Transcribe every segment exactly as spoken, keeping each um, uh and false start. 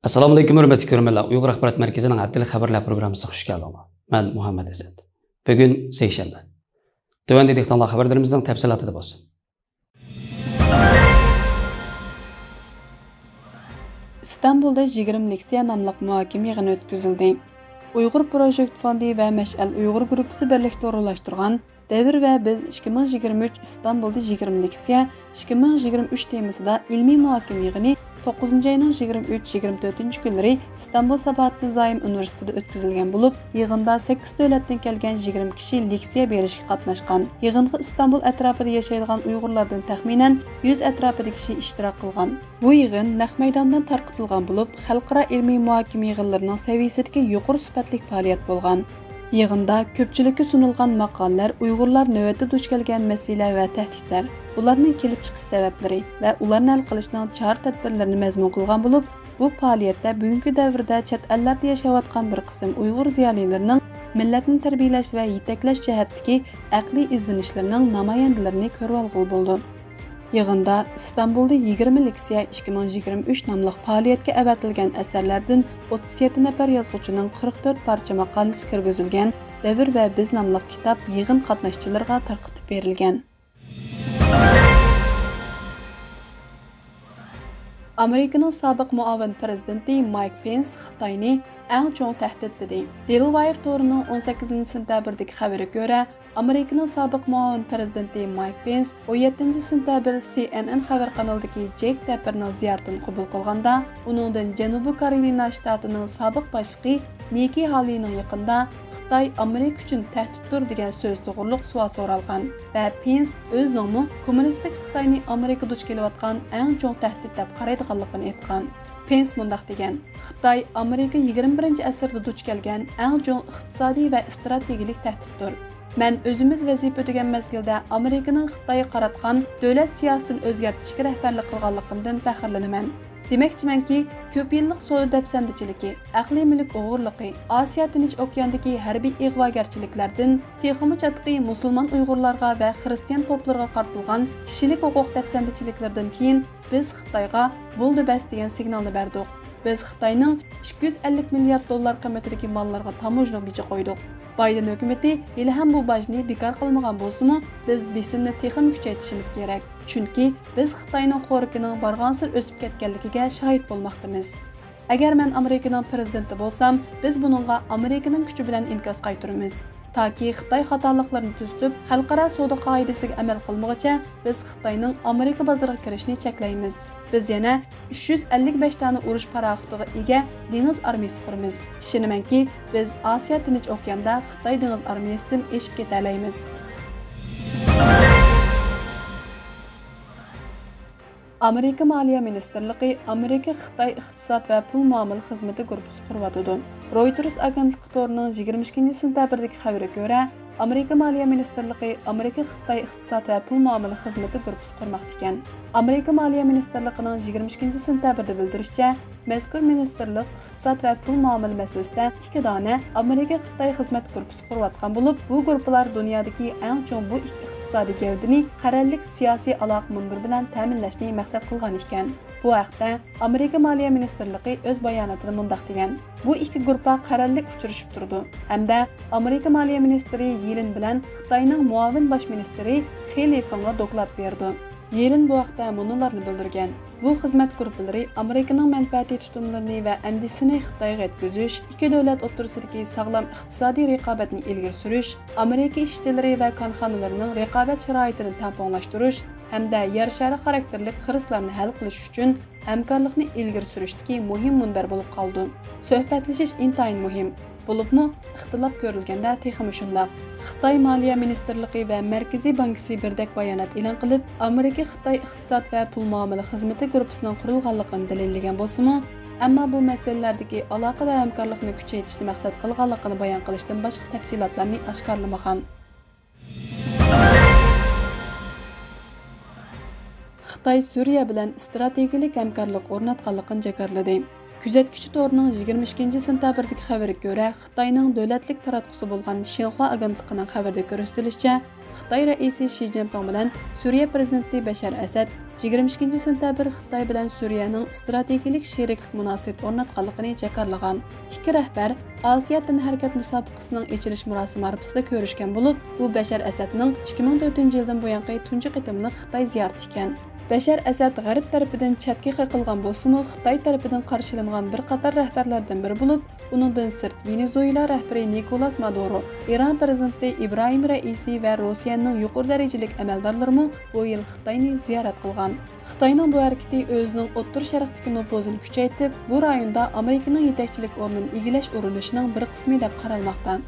ئەسسالامۇئەلەيكۇم، ھۆرمەتلىك كۆرۈرمەنلەر. ئۇيغۇر ئاخبارات مەركىزىنىڭ ھەپتىلىك خەۋەرلەر پروگراممىسىغا خۇش كەلدىڭلار. مەن مۇھەممەد ئەسەت. بۈگۈن سەيشەنبە. تۆۋەندە دىققىتىڭلار خەۋەرلىرىمىزنىڭ تەپسىلاتىدا بولسۇن. ئىستانبۇلدا يىگىرمە لېكسىيە ناملىق مۇھاكىمە يىغىنى ئۆتكۈزۈلدى. ئۇيغۇر پروژېكت فوندى ۋە مەشئەل ئۇيغۇر گۇرۇپپىسى بىرلىكتە ئورۇنلاشتۇرغان دەۋر ۋە بىز ئىككى مىڭ يىگىرمە ئۈچ ئىستانبۇلدا يىگىرمە لېكسىيە، ئىككى مىڭ يىگىرمە ئۈچ تېمىسىدا ئىلمىي مۇھاكىمە يىغىنى توققۇزىنچى ئاينىڭ يىگىرمە ئۈچ، يىگىرمە تۆتىنچى كۈنلىرى ئىستانبۇل ساباھەتتىن زايەم ئۇنىۋېرسىتېتىدا ئۆتكۈزۈلگەن بولۇپ، يىغىندا سەككىز دۆلەتتىن كەلگەن يىگىرمە كىشى لېكسىيە بېرىشكە قاتناشقان. يىغىنغا ئىستانبۇل ئەتراپىدا ياشايدىغان ئۇيغۇرلاردىن تەخمىنەن يۈز ئەتراپىدا كىشى ئىشتىراك قىلغان. بۇ يىغىن نەق مەيداندىن تارقىتىلغان بولۇپ، خەلقئارا ئىلمىي مۇھاكىمە يىغىنلىرىنىڭ سەۋىيەسىدىكى يۇقىرى سۈپەتلىك پائالىيەت بولغان. يىغىندا كۆپچىلىككە سۇنۇلغان ماقالىلەر ئۇيغۇرلار نۆۋەتتە دۇچ كەلگەن مەسىلە ۋە تەھدىتلەر، ئۇلارنىڭ كېلىپ چىقىش سەۋەبلىرى ۋە ئۇلارنى ھەل قىلىشنىڭ چارە-تەدبىرلىرىنى مەزمۇن قىلغان بولۇپ، بۇ پائالىيەتتە بۈگۈنكى دەۋردە چەت ئەللەردە ياشاۋاتقان بىر قىسىم ئۇيغۇر زىيالىيلىرىنىڭ مىللەتنى تەربىيەلەش ۋە يېتەكلەش جەھەتتىكى ئەقلىي ئىزدىنىشلىرىنىڭ نامايەندىلىرىنى كۆرۈۋالغىلى بولىدۇ. يىغىندا ئىستانبۇلدا يىگىرمە لېكسىيە ئىككى مىڭ يىگىرمە ئۈچ ناملىق پائالىيەتكە ئەۋەتىلگەن ئەسەرلەردىن ئوتتۇز يەتتە نەپەر يازغۇچىنىڭ قىرىق تۆت پارچە ماقالىسى كىرگۈزۈلگەن دەۋر ۋە بىز ناملىق كىتاب يىغىن قاتناشچىلىرىغا تارقىتىپ بېرىلگەن. ئامېرىكىنىڭ سابىق مۇئاۋىن پىرېزىدېنتى مايك پېنس خىتاينى ئەڭ چوڭ تەھدىت دېدى. دېلۋاير تورىنىڭ ئون سەككىزىنچى سېنتەبىردىكى خەۋىرىگە كۆرە، ئامېرىكىنىڭ سابىق مۇئاۋىن پىرېزىدېنتى مايك پېنس ئون يەتتىنچى سېنتەبىر سى ئېن ئېن خەۋەر قانىلىدىكى جېك تەپپېرنىڭ زىيارىتىنى قوبۇل قىلغاندا، ئۇنىڭدىن جەنۇبىي كارولىنا شتاتىنىڭ سابىق باشلىقى نىكى ھالىنىڭ يېقىندا خىتاي ئامېرىكا ئۈچۈن تەھدىتتۇر دېگەن سۆز توغرۇلۇق سوئال سورالغان ۋە پېنس ئۆزىنىڭمۇ كوممۇنىستىك خىتاينى ئامېرىكا دۇچ كېلىۋاتقان ئەڭ چوڭ تەھدىت دەپ قارايدىغانلىقىنى ئېيتقان. پېنس مۇنداق دېگەن: «خىتاي ئامېرىكا يىگىرمە بىرىنچى ئەسىردە دۇچ كەلگەن ئەڭ چوڭ ئىقتىسادىي ۋە ئىستراتېگىيەلىك تەھدىتتۇر. مەن ئۆزىمىز ۋەزىپە ئۆتىگەن مەزگىلدە ئامېرىكىنىڭ خىتايغا قاراتقان دۆلەت سىياسىتىنى ئۆزگەرتىشكە رەھبەرلىك قىلغانلىقىمدىن پەخىرلىنىمەن.» دېمەكچىمەنكى، كۆپ يىللىق سودا دەپسەندىچىلىكى، ئەقلىي مۈلۈك ئوغرىلىقى، ئاسىيا تىنچ ئوكياندىكى ھەربىي ئىغۋاگەرچىلىكلەردىن تېخىمۇ چاتىقى مۇسۇلمان ئۇيغۇرلارغا ۋە خىرىستىيان توپلىرىغا قارىتىلغان كىشىلىك ھوقۇق دەپسەندىچىلىكلىرىدىن كېيىن، بىز خىتايغا «بولدى بەس» دېگەن سىگنالنى بەردۇق. بىز خىتاينىڭ ئىككى يۈز ئەللىك مىليارد دوللار قىممىتىدىكى ماللىرىغا تاموژنا بېجى قويدۇق. بايدېن ھۆكۈمىتى ھېلىھەم بۇ باجنى بىكار قىلمىغان بولسىمۇ، بىز بېسىمنى تېخىمۇ كۈچەيتىشىمىز كېرەك. چۈنكى بىز خىتاينىڭ خورىكىنىڭ بارغانسېرى ئۆسۈپ كەتكەنلىكىگە شاھىت بولماقتىمىز. ئەگەر مەن ئامېرىكىنىڭ پىرېزىدېنتى بولسام، بىز بۇنىڭغا ئامېرىكىنىڭ كۈچى بىلەن ئىنكاس قايتۇرىمىز. تاكى خىتاي خاتالىقلىرىنى تۈزىتىپ، خەلقئارا سودا قائىدىسىگە ئەمەل قىلمىغۇچە، بىز خىتاينىڭ ئامېرىكا بازىرىغا كىرىشىنى چەكلەيمىز. بىز يەنە ئۈچ يۈز ئەللىك بەش دانە ئۇرۇش پاراخوتىغا ئىگە دېڭىز ئارمىيىسى قۇرىمىز. ئىشىنىمەنكى، بىز ئاسىيا تىنچ ئوكياندا خىتاي دېڭىز ئارمىيىسىدىن ئېشىپ كېتەلەيمىز. ئامېرىكا مالىيە مىنىستىرلىقى ئامېرىكا خىتاي ئىقتىساد ۋە پۇل مۇئامىلە خىزمىتى گۇرۇپپىسى قۇرۇۋاتىدۇ. رويتېرس ئاگېنتلىقى تورىنىڭ يىگىرمە ئىككىنچى سېنتەبىردىكى خەۋىرىگە كۆرە، ئامېرىكا مالىيە مىنىستىرلىقى ئامېرىكا خىتاي ئىقتىساد ۋە پۇل مۇئامىلە خىزمىتى گۇرۇپپىسى قۇرماقتا ئىكەن. ئامېرىكا مالىيە مىنىستىرلىقىنىڭ يىگىرمە ئىككىنچى سېنتەبىردە بىلدۈرۈشىچە، مەزكۇر مىنىستىرلىق ئىقتىساد ۋە پۇل مۇئامىلە مەسىلىسىدە ئىككى دانە ئامېرىكا خىتاي خىزمەت گۇرۇپپىسى قۇرۇۋاتقان بولۇپ، بۇ گۇرۇپپىلار دۇنيادىكى ئەڭ چوڭ بۇ ئىككى ئىقتىسادىي گەۋدىنى قەرەللىك سىياسىي ئالاقە مۇنبىرى بىلەن تەمىنلەشنى مەقسەت قىلغان ئىكەن. بۇ ھەقتە ئامېرىكا مالىيە مىنىستىرلىقى ئۆز باياناتىدا مۇنداق دېگەن: «بۇ ئىككى گۇرۇپپا قەرەللىك ئۇچرىشىپ تۇرىدۇ ھەمدە ئامېرىكا مالىيە مىنىستىرى يېلېن بىلەن خىتاينىڭ مۇئاۋىن باش مىنىستىرى خې لىفېڭغا دوكلات بېرىدۇ.» يېلېن بۇ ھەقتە مۇنۇلارنى بىلدۈرگەن: «بۇ خىزمەت گۇرۇپپىلىرى ئامېرىكىنىڭ مەنپەئەتىي تۇتۇملىرىنى ۋە ئەندىزىسىنى خىتايغا يەتكۈزۈش، ئىككى دۆلەت ئوتتۇرىسىدىكى ساغلام ئىقتىسادىي رىقابەتنى ئىلگىرى سۈرۈش، ئامېرىكا ئىشچىلىرى ۋە كارخانىلىرىنىڭ رىقابەت شارائىتىنى تەڭپۇڭلاشتۇرۇش ھەمدە يەر شارى خاراكتېرلىك خىرىسلارنى ھەل قىلىش ئۈچۈن ھەمكارلىقنى ئىلگىرى سۈرۈشتىكى مۇھىم مۇنبەر بولۇپ قالىدۇ.» سۆھبەتلىشىش ئىنتايىن مۇھىم. بولۇپمۇ ئىختىلاپ كۆرۈلگەندە تېخىمۇ شۇنداق. خىتاي مالىيە مىنىستىرلىقى ۋە مەركىزىي بانكىسى بىردەك بايانات ئېلان قىلىپ، ئامېرىكا خىتاي ئىقتىساد ۋە پۇل مۇئامىلە خىزمىتى گۇرۇپپىسىنىڭ قۇرۇلغانلىقىنى دەلىللىگەن بولسىمۇ، ئەمما بۇ مەسىلىلەردىكى ئالاقە ۋە ھەمكارلىقنى كۈچەيتىشنى مەقسەت قىلغانلىقىنى بايان قىلىشتىن باشقا تەپسىلاتلارنى ئاشكارىلىمىغان. خىتاي سۈرىيە بىلەن ئىستراتېگىيەلىك ھەمكارلىق ئورناتقانلىقىنى جاكارلىدى. كۆزەتكۈچى تورىنىڭ يىگىرمە ئىككىنچى سېنتەبىردىكى خەۋىرىگە كۆرە، خىتاينىڭ دۆلەتلىك تاراتقۇسى بولغان شىنخۇا ئاگېنتلىقىنىڭ خەۋىرىدە كۆرسىتىلىشىچە، خىتاي رەئىسى شى جىنپىڭ بىلەن سۈرىيە پىرېزىدېنتى بەشار ئەسەد يىگىرمە ئىككىنچى سېنتەبىر خىتاي بىلەن سۈرىيەنىڭ ئىستراتېگىيەلىك شېرىكلىك مۇناسىۋىتى ئورناتقانلىقىنى جاكارلىغان. ئىككى رەھبەر ئاسىيا تەنھەرىكەت مۇسابىقىسىنىڭ ئېچىلىش مۇراسىمى ئارىپىسىدا كۆرۈشكەن بولۇپ، بۇ بەشار ئەسەدنىڭ ئىككى مىڭ تۆتىنچى يىلدىن بۇيانقى تۇنجى قېتىملىق خىتاي زىيارىتى ئىكەن. بەشار ئەسەد غەرب تەرىپىدىن چەتكە قېقىلغان بولسىمۇ، خىتاي تەرىپىدىن قارشى ئېلىنغان بىر قاتار رەھبەرلەردىن بىرى بولۇپ، ئۇنىڭدىن سىرت ۋېنېزۇېلا رەھبىرى نىكولاس مادورو، ئىران پىرېزىدېنتى ئىبراھىم رەئىسى ۋە روسىيەنىڭ يۇقىرى دەرىجىلىك ئەمەلدارلىرىمۇ بۇ يىل خىتاينى زىيارەت قىلغان. خىتاينىڭ بۇ ھەرىكىتى ئۆزىنىڭ ئوتتۇرا شەرقتىكى نوپۇزىنى كۈچەيتىپ، بۇ رايوندا ئامېرىكىنىڭ يېتەكچىلىك ئورنىنى ئىگىلەش ئۇرۇنۇشىنىڭ بىر قىسمى دەپ قارالماقتا.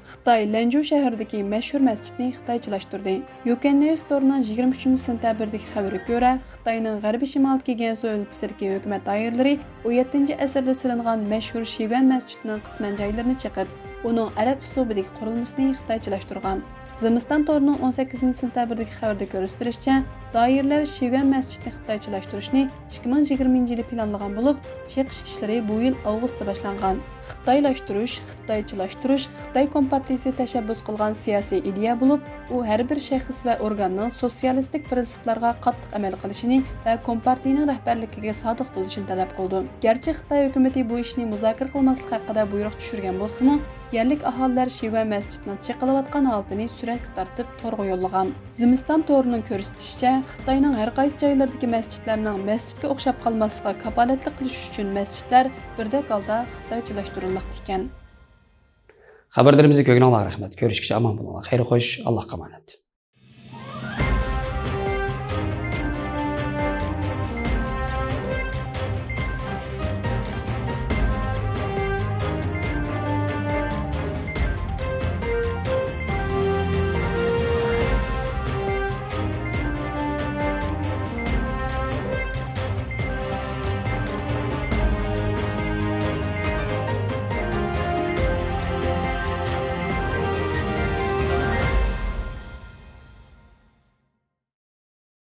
خىتاي لەنجۇ شەھىرىدىكى مەشھۇر مەسچىتنى خىتايچىلاشتۇردى. يۇكەن نيۇز تورىنىڭ يىگىرمە ئۈچىنچى سېنتەبىردىكى خەۋىرىگە كۆرە، خىتاينىڭ غەربىي شىمالدىكى گەنسۇ ئۆلكىسىدىكى ھۆكۈمەت دائىرىلىرى ئون يەتتىنچى ئەسىردە سېلىنغان مەشھۇر شىگۈەن مەسچىتىنىڭ قىسمەن جايلىرىنى چېقىپ، ئۇنىڭ ئەرەب ئۇسلۇبىدىكى قۇرۇلمىسىنى خىتايچىلاشتۇرغان. زىمىستان تورىنىڭ ئون سەككىزىنچى سېنتەبىردىكى خەۋىرىدە كۆرسىتىلىشىچە، دائىرىلەر شىگۈەن مەسچىتىنى خىتايچىلاشتۇرۇشنى ئىككى مىڭ يىگىرمىنچى يىلى پىلانلىغان بولۇپ، چېقىش ئىشلىرى بۇ يىل ئاۋغۇستتا باشلانغان. خىتايلاشتۇرۇش، خىتايچىلاشتۇرۇش خىتاي كومپارتىيىسى تەشەببۇس قىلغان سىياسىي ئىدىيە بولۇپ، ئۇ ھەر بىر شەخس ۋە ئورگاننىڭ سوتسىيالىستىك پىرىنسىپلارغا قاتتىق ئەمەل قىلىشىنى ۋە كومپارتىيىنىڭ رەھبەرلىكىگە سادىق بولۇشىنى تەلەپ قىلىدۇ. گەرچە خىتاي ھۆكۈمىتى بۇ ئىشنى مۇزاكىرە قىلماسلىق ھەققىدە بۇيرۇق چۈشۈرگەن بولسىمۇ، يەرلىك ئاھالىلەر شىگۈەن مەسچىتىنىڭ چېقىلىۋاتقان ھالىتىنى سۈرەتكە تارتىپ تورغا يوللىغان. زىمىستان تورىنىڭ كۆرسىتىشىچە، خىتاينىڭ ھەر قايسى جايلىرىدىكى مەسچىتلەرنىڭ مەسچىتكە ئوخشاپ قالماسلىقىغا كاپالەتلىك قىلىش ئۈچۈن مەسچىتلەر بىردەك ھالدا خىتايچىلاشتۇرۇلماقتا ئىكەن. خەۋەرلىرىمىزنى كۆرگىنىڭلارغا رەھمەت. كۆرۈشكىچە ئامان بولۇڭلار. خەير خوش، ئاللاھقا ئامانەت.